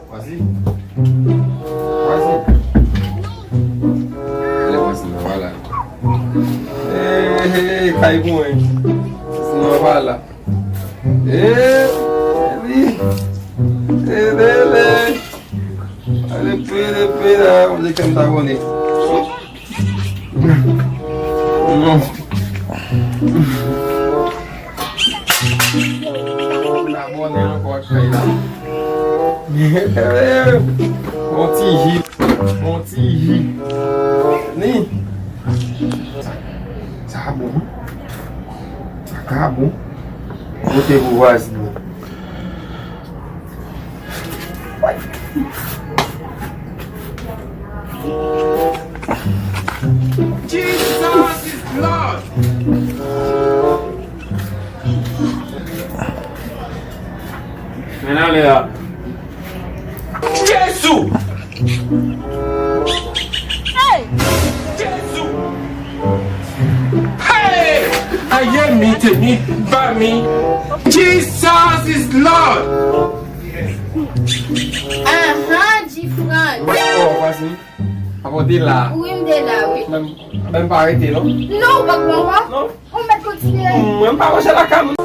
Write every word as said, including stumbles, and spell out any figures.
Vwazin. Vwazin. Alè, vwazin nan, vwala. Hey, hey, kay pou mwen. Vwazin nan, vwala. Hey, li. Hey, lele. Ale, pede, pede, a, mwen te kèm ta abòne. Non. Abòne ankò ak kay la. Bon ti ji, bon ti ji. Ni. Sa, sa bon. Sa ka bon. Kote pou vwazin. Jesus is Lord! Men ale a. Jesu! Hey! Jesu! Hey! Aye mi teni ba mi. Jesus is Lord! Ahan, Gfrans. Oh, vwazin. Papa, w te la. Wi, m te la, wi. Men, men m pa rete, non? Non, ou pa pran ankò? Non. Ou mèt kontinye. Mwen, m pa manje lakay mwen.